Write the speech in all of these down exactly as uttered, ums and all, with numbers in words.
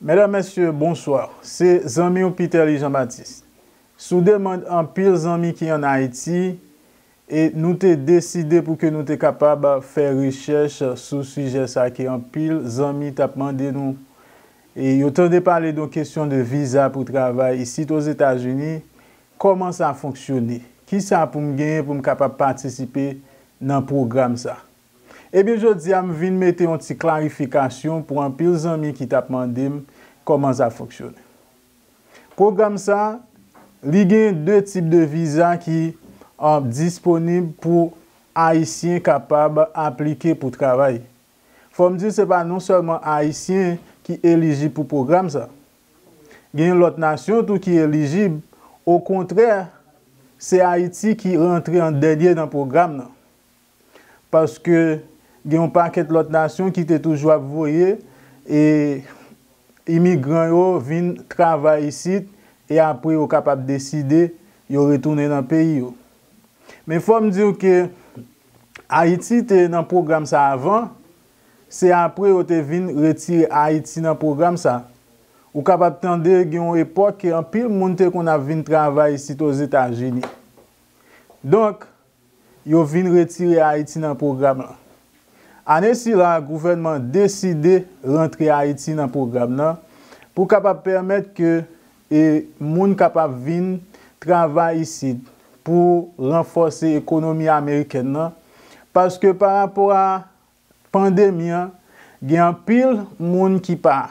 Medam, mesye, bonswa. Se zanmi w Peterly Jean Baptiste. Sou demann anpil zanmi ki ann Ayiti, e nou te deside pou ke nou te kapab fè rechèch sou sijè sa ke anpil zanmi t ap mande nou. E yo tande pale de yon kesyon de viza pou travay isit Ozetazini. Kòman sa fonksyone? Kisa pou m genyen pou m kapab patisipe nan pwogram sa? Ebyen, jodi a, m vin mete yon ti klarifikasyon pou anpil zanmi ki t ap mande m kòman sa fonksyone. Pwogram sa, li gen de tip de viza ki, ah, disponib pou Ayisyen kapab aplike pou travay. Fò m di, se pa non sèlman Ayisyen ki elijib pou pwogram sa. Gen lòt nasyon tou ki elijib. Okontrè, se Ayiti ki rantre an dènye nan pwogram nan. Paske gen yon pakèt lòt nasyon ki te toujou ap voye, e, imigran yo vin travay isit, e apre yo kapab deside yo retounen nan peyi yo. Men fò m di w ke Ayiti te nan pwogram sa avan, se apre yo te vin retire Ayiti nan pwogram sa. Ou kapab tande gen yon epòk ke anpil moun te konn ap vin travay isit Ozetazini. Donk, yo vin retire Ayiti nan pwogram lan. Ane sila, gouvènman deside rantre Ayiti nan pwogram nan pou kapab pèmèt ke, e, moun kapab vin travay isit pou ranfòse ekonomi amerikèn nan. Paske pa rapò a pandemi an, gen anpil moun ki pa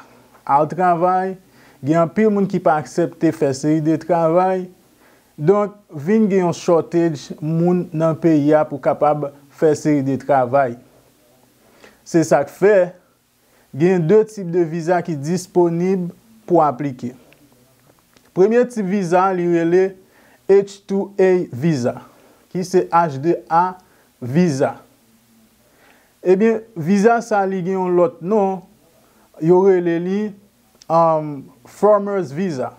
al travay, gen anpil moun ki pa aksepte fè seri de travay. Donk, vin gen yon shortage moun nan peyi a pou kapab fè seri de travay. Se sa k fè, gen de tip de viza ki disponib pou aplike. Premye tip viza, li rele H two A viza, ki se H two A viza. Ebyen, viza sa, li gen yon lòt non, yo rele li, um, farmer's visa.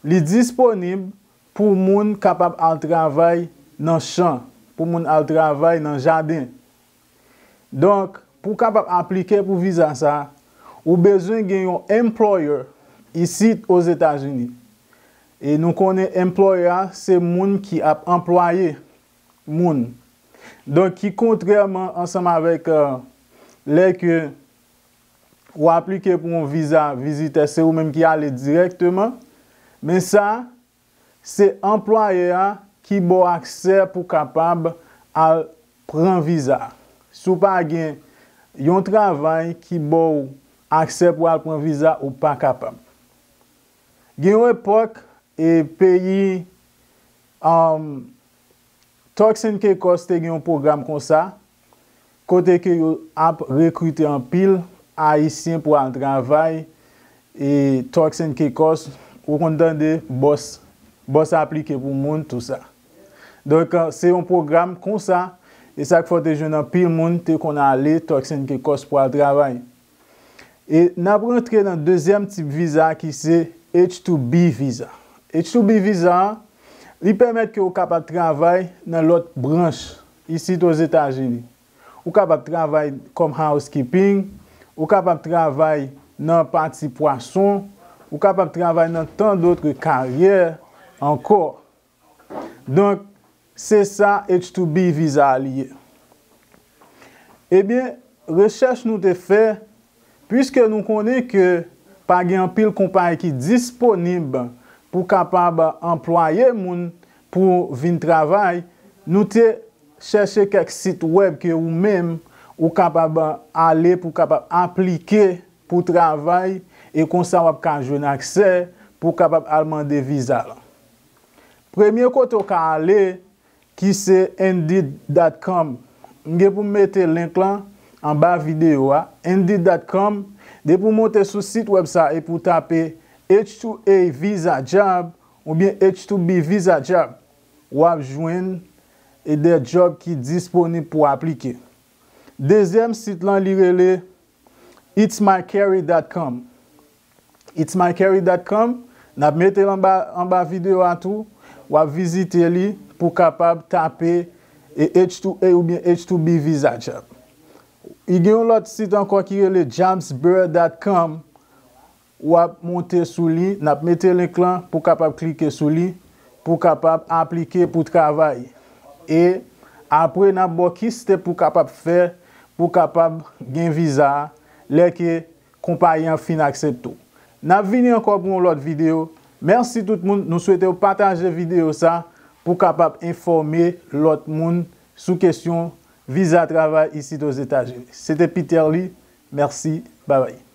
Li disponib pou moun kapab al travay nan chan, pou moun al travay nan jaden. Donk, pou w kapab aplike pou viza sa, ou bezwen gen yon employer isit Ozetazini. E nou konnen employer a, se moun ki ap anplwaye moun. Donk, ki kontrèman ansanm avèk, euh, lè ke ou aplike pou yon viza vizitè, se ou menm ki ale dirèkteman. Men sa, se anplwayè a ki ba w aksè pou kapab al pran viza. Si w pa gen yon travay ki ba w aksè pou al pran viza, ou pa kapab. Gen yon epòk, e peyi, um, Turks and Caicos te gen yon pwogram konsa, kote ke yo ap rekrite anpil Ayisyen pou al travay, e Turks and Caicos, ou konn tande bòs, bòs aplike pou moun, tou sa. Donk, se yon pwogram konsa, e sa k fè w te jwenn anpil moun te konn ale Turks and Caicos pou al travay. E n ap rantre nan dezyèm tip viza ki se H two B viza. H two B viza a, li pèmèt ke w kapab travay nan lòt branch isit Ozetazini. Ou kapab travay kòm housekeeping, ou kapab travay nan pati pwason, ou kapab travay nan tant d'autres carrières ankò. Donk, se sa H two B viza a li ye. Ebyen, rechèch nou te fè, piske nou konnen ke pa gen anpil konpayi ki disponib pou kapab anplwaye moun pou vin travay, nou te chèche kèk sit wèb ke ou menm ou kapab ale pou kapab aplike pou travay, e konsa w ap ka jwenn aksè pou w kapab al mande viza lan. Premye kote w ka ale, ki se Indeed dot com. M gen pou m mete link lan anba videyo a. Indeed dot com, depi w monte sou sit wèb sa epi w tape H two A visa job oubyen H two B visa job, w ap jwenn e de job ki disponib pou w aplike. Dezyèm sit lan, li rele It's My Career dot com. It's My Career dot com, n ap mete l anba, anba videyo a tou. W ap vizite li pou kapab tape e H two A oubyen H two B visa job. Li gen yon lòt sit ankò ki rele Jobs Bureau dot com. W ap monte sou li, n ap mete link lan pou w kapab klike sou li, pou w kapab aplike pou travay. E apre, n ap ba w ki step ou kapab fè pou w kapab gen viza a lè ke konpayi an fin aksepte w. N ap vini ankò pou yon lòt videyo. Mèsi tout moun. Nou swete w pataje videyo sa pou w kapab enfòme lòt moun sou kesyon viza travay isit Ozetazini. Se te Peter Lee. Mèsi. Babay.